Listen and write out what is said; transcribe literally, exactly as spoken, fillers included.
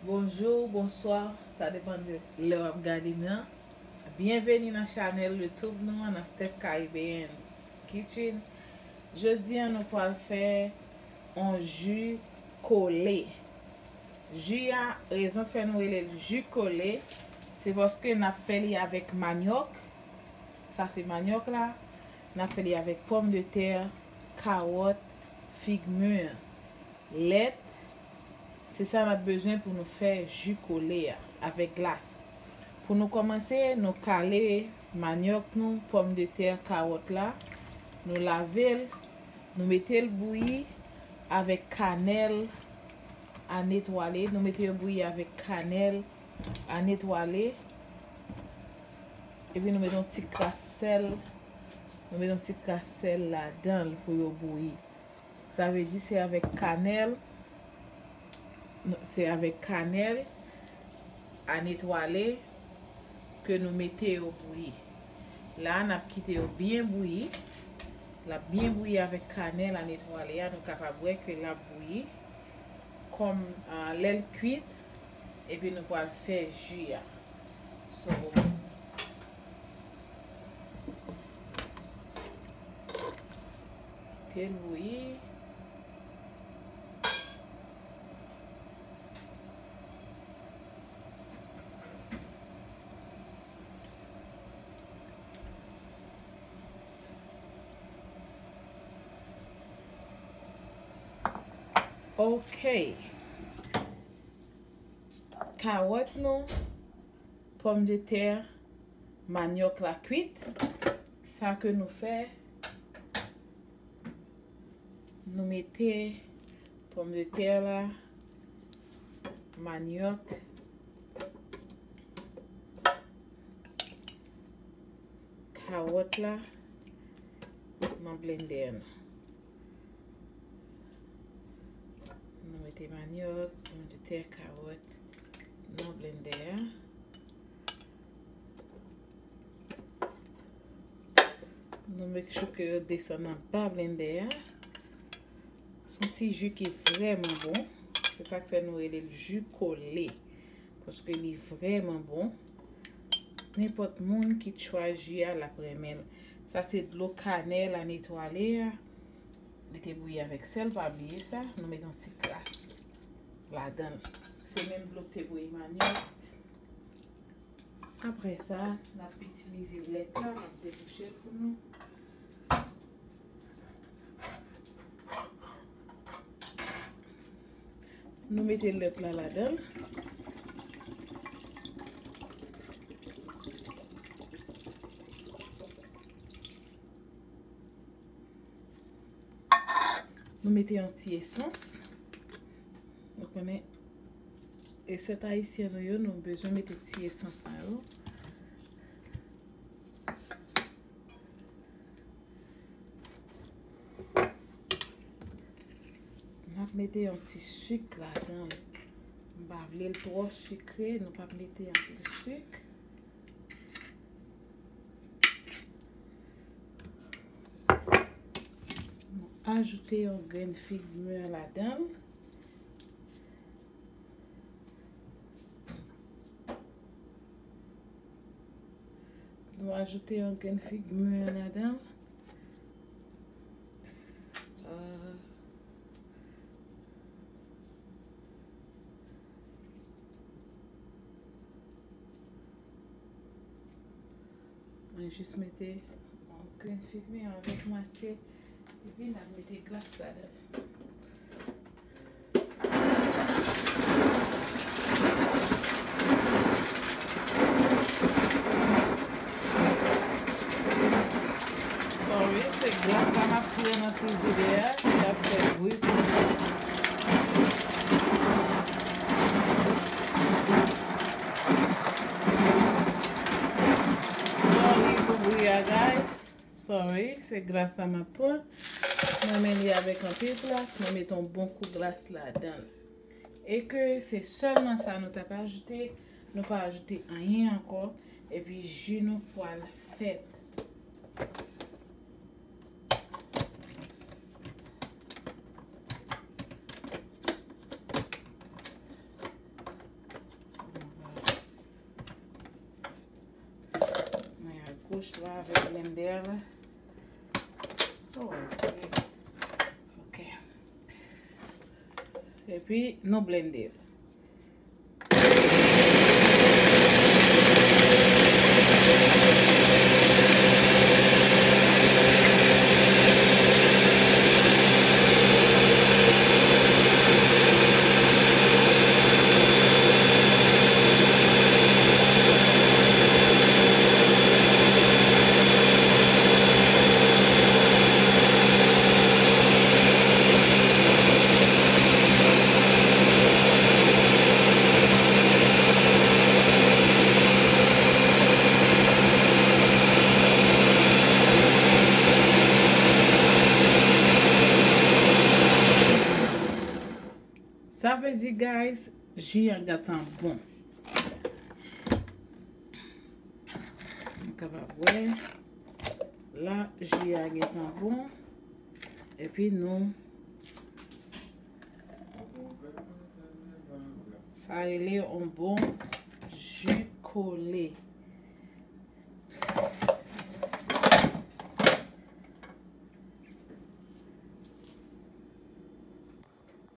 Bonjou, bonswa, sa depann de lè w ap gade m nan. Byenveni nan chanèl YouTube nou an, nan Steph Caribbean Kitchen. Jodi a, nou pral fè yon ji kole. Ji a, rezon fè nou rele l ji kole, se paske n ap fè li avèk manyòk. Sa se manyòk la. N ap fè li avèk pòmdetè, kawòt, fig mûr, lèt. Se sa n ap bezwen pou nou fè ji kole a avèk glas. Pou nou kòmanse, nou kale manyòk nou, pòmdetè, kawòt la. Nou lave l, nou mete l bouyi avèk kanèl a netwale. Nou mete yo bouyi avèk kanèl a netwale. Epi nou mete yon ti kras sèl. Nou mete yon ti kras sèl ladan l pou yo bouyi. Sa vle di se avèk kanèl, se avèk kanèl a netwale ke nou mete yo bouyi. La, n ap kite yo byen bouyi. L ap byen bouyi avèk kanèl a netwale a. Nou kapab wè ke l ap bouyi. Kòm, ah, lè l kwit, epi nou pral fè ji a. So, kite l bouyi. Ok. Kawòt nou, pòmdetè, manyòk la kwit. Sa ke nou fè, nou mete pòmdetè la, manyòk, kawòt la nan blendè nou. Nou mete manyòk, pòmdetè, kawòt nan blendè a. Nou make sure ke yo desann anba blendè a. Se yon ti ji ki vrèman bon. Se sa k fè nou rele l ji kole. Paske li vrèman bon. Nenpòt moun ki try ji a, l ap renmen l. Sa se dlo kanèl a netwale a. Li te bouyi avèk sèl, pa bliye sa. Nou mete yon ti kras ladan l. Se menm dlo k te bouyi manyòk. Apre sa, n ap itilize lèt la, m ap debouche l pou nou. Nou mete lèt la ladan l. Nou mete yon ti esans. Nou konnen resèt ayisyen nou yo, nou bezwen mete ti esans nan yo. N ap mete yon ti sik ladan l. M pa vle l twò sikre, nou p ap mete anpil sik. Nou ajoute yon grenn fig mûr ladan l. Nou ajoute yon grenn fig mûr ladan l. Ah. Mwen jis mete yon grenn fig mûr avèk matye, epi n ap mete glas ladan. Sorry, se glas la m ap foure nan frijidè a, ki ap fè bri pou mwen. Sorry pou bri a, guys. Sorry, se glas la m ap pran. Mwen men li avèk anpil glas, mwen mete yon bon kou glas ladan l. E ke se sèlman sa nou t ap ajoute, nou pa ajoute anyen ankò, epi ji nou pral fèt. Bouch la avèk blender la. Oh, I see. Ok. Epi, nou blende l. Sa vle di, guys, ji an gentan bon. Nou kapab wè. La, ji a gentan bon. Epi nou, sa rele yon bon ji kole.